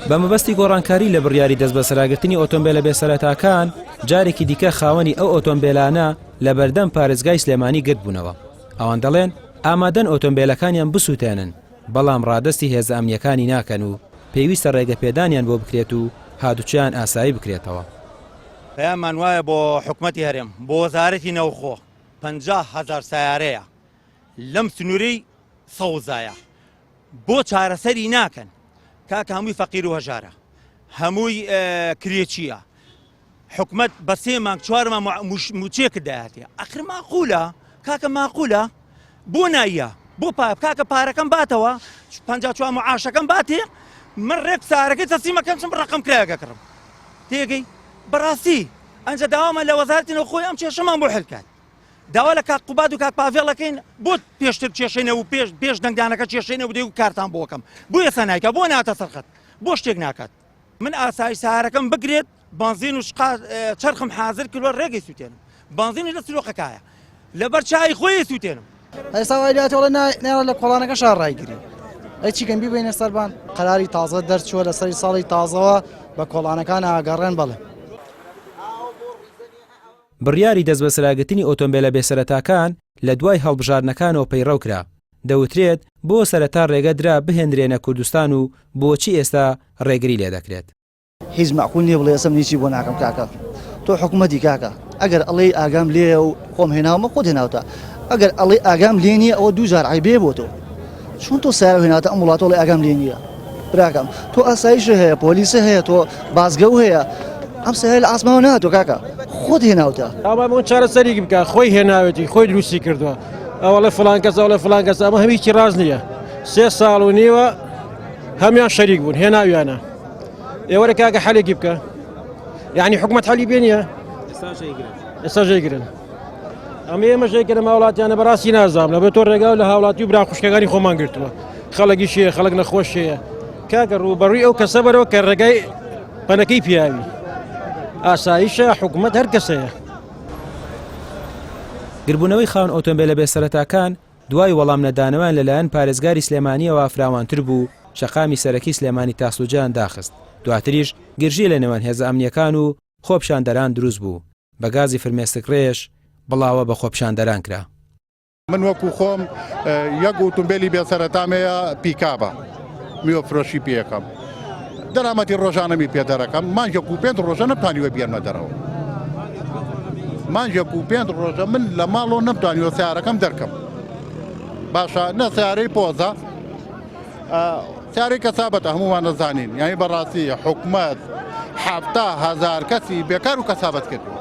بە مەبەستی گۆڕانکاری لە بڕیاری دەستبەسەراگرتنی ئۆتۆمبێلە بێسەرەتاکان، جارێکی دیکە خاوەنی ئەو ئۆتۆمبێلانە لە بەردەم پارێزگای سلێمانی گردبوونەوە. ئەوان دەڵێن، ئامادەن ئۆتۆمبێلەکانیان بسووتێنن، بەڵام ڕادەستی هێزە ئەمنییەکانی ناکەن و پێویستە ڕێگەپێدانیان بۆ بکرێت و هاتوچۆیان ئاسایی بکرێتەوە. پەیاممان وایە بۆ حکومەتی هەرێم، بۆ وەزارەتی ناوخۆ، 50 هەزار سەیارەیە لەم سنوورەی سەوزایە، بۆ چارەسەری ناکەن؟ کاکە هەمووی فەقیر و هەژارە، هەمووی کرێچییە. حکومەت بە سێ مانگ چوار مانگ مووچەیەکت دایاتێ، ئەخر ماقولە کاکە ماقولە؟ بۆ نایە بۆ کاکە پارەکەم باتەوە 54 معاشەکەم باتێ من ڕێک سارەکەی تەسلیمەکەم چم ڕقم کرایەکە کڕم تێگەی بەڕاستی ئەنجا داوامان لە وەزارەتی ناوخۆی ئەم کێشەمان بۆ حل کات داوا لە کاک قوباد و کاک پاڤێڵەکەین بۆ پێشتر کێشەی نەبوو پێش پێش دەنگدانەکە کێشەی نەبوو دەیگوت کارتان بۆکەم بۆ ئێستا نایکا بۆ ناتە سەرخەت بۆ شتێک ناکات من ئاسایی سارەکەم بگرێت بەنزین و شقا چەرخم حازر کردوە ڕێگەی سوتێنم بەنزینی لە سلۆقەکایە لەبەر چای خۆی سوتێنم. ئێستا وای لێهاتوە ئەڵێ نایەڵێ لە کۆڵانەکەشا ڕایگری ئەی چیکەن بیبەینە سەربان قەراری تازە دەرچووە لە سەری ساڵی تازەوە بە کۆڵانەکان ئاگەڕێن بەڵێ. بڕیاری دەستبەسەراگرتنی ئۆتۆمبێلە بێسەرەتاکان لە دوای هەڵبژاردنەکانەوە پەیڕەو کرا، دەوترێت بۆ سەرەتا ڕێگە درا بهێندرێنە کوردستان و بۆچی ئێستا ڕێگری لێدەکرێت؟ هیچ مەعقول نیە بڵێ ئێستا من هیچی بۆ ناکەم کاکە تۆ حکومەتی کاکە ئەگەر ئەڵێی ئاگام لێیە و خۆم هێناومە خۆت هێناوتە ئەگەر ئەڵێ ئاگام لێ نییە ئەوە دوو جار عیبێ بۆ تۆ چۆن تۆ سیارە هێناتە ئەم وڵاتۆ ئەڵێ ئاگام لێ نییە براکەم تۆ ئاسایش هەیە پۆلیس هەیە تۆ بازگە و هەیە ئەم سیارە لە ئاسمانەوە ناتۆ کاکە خۆت هێناوتە ئەوە بۆ چارەسەریک بکە خۆی هێناوێتی خۆی دروستی کردووە ئەوەڵێ فلان کەس ئەوڵێ فلان کەس ئەمە هەمیکی ڕاست نییە سێ ساڵ و نیوە هەمیان شەریک بوون هێناویانە ئێوەرە کاکە حەلێکی بکە یعنی حکومت حەلی پێ نییە ئێستا ژێگرن ئەمە ئێمە ژێگرن هاوڵاتیانە بەڕاستی نازانم لە بێ تۆ ڕێگا لە هاوڵاتی و برا خوشکەکانی خۆمان گرتووە خەڵکی شەیە خەڵک نەخۆشەیە کاکە ڕووبەڕووی ئەو کەسە بەرەوە کە ڕێگای پەنەکەی پیاوی ئاسایشە حکوومەت هەر کەسەیە. گربوونەوەی خاوەن ئۆتۆمبێلە بێسەرەتاکان دوای وەڵام نەدانەوەیان لەلایەن پارێزگاری سلێمانییەوە فراوانتر بوو، شەقامی سەرەکی سلێمانی تاسلوجەیان داخست، دواتریش گرژی لەنێوان هێزە ئەمنییەکان و خۆپیشاندەران دروست بوو، بە گازی فرمێسکڕێژ بڵاوە بە خۆپیشاندەران کرا. من وەکو خۆم یەک ئوتومبێلی بێ سەرەتام هەیە پیکابە میوە فرۆشی پێەکەم دەرامەتی ڕۆژانەمی پێ دەرەکەم مانگێک و پێنج ڕۆژە نەمتوانیوە بیێنمە دەرەوە مانگێک و پێنج ڕۆژە من لە ماڵەوە نەمتوانیوە سیارەکەم دەرکەم باشە نە سیارەی پۆزە سیارەی کەسابەتە هەمومان دەزانین یانی بەڕاستی حکومەت 70 هەزار کەسی بێکار و کەسابەت کردووە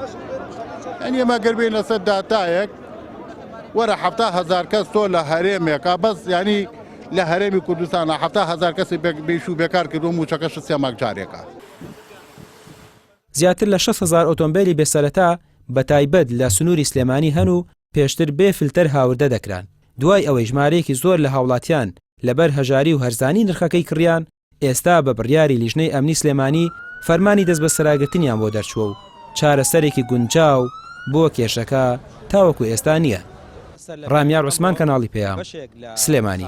یعنی ئێمە گەر بێین لەسەر داتایەک وەرە 70 هەزار کەس تۆ لە هەرێمێکا بەس ینی لە هەرێمی کوردستانە 70 هەزار کەسی بێش و بێکار کردو موچەکەش سێ مانگ جارێکە. زیاتر لە 6 هەزار ئۆتۆمبێلی بێ سەرەتا بە تایبەت لە سنووری سلێمانی هەن و پێشتر بێ فلتەر هاوردە دەکران، دوای ئەوەی ژمارەیەکی زۆر لە هاوڵاتیان لەبەر هەژاری و هەرزانی نرخەکەی کڕیان، ئێستا بە بڕیاری لیژنەی ئەمنی سلێمانی فەرمانی دەستبەسەراگرتنیان بۆ دەرچووە و چارەسەرێکی گونجاو بۆ کێشەکە تاوەکو ئێستا نییە. ڕامیار عوسمان کەناڵی پەیام، سلێمانی.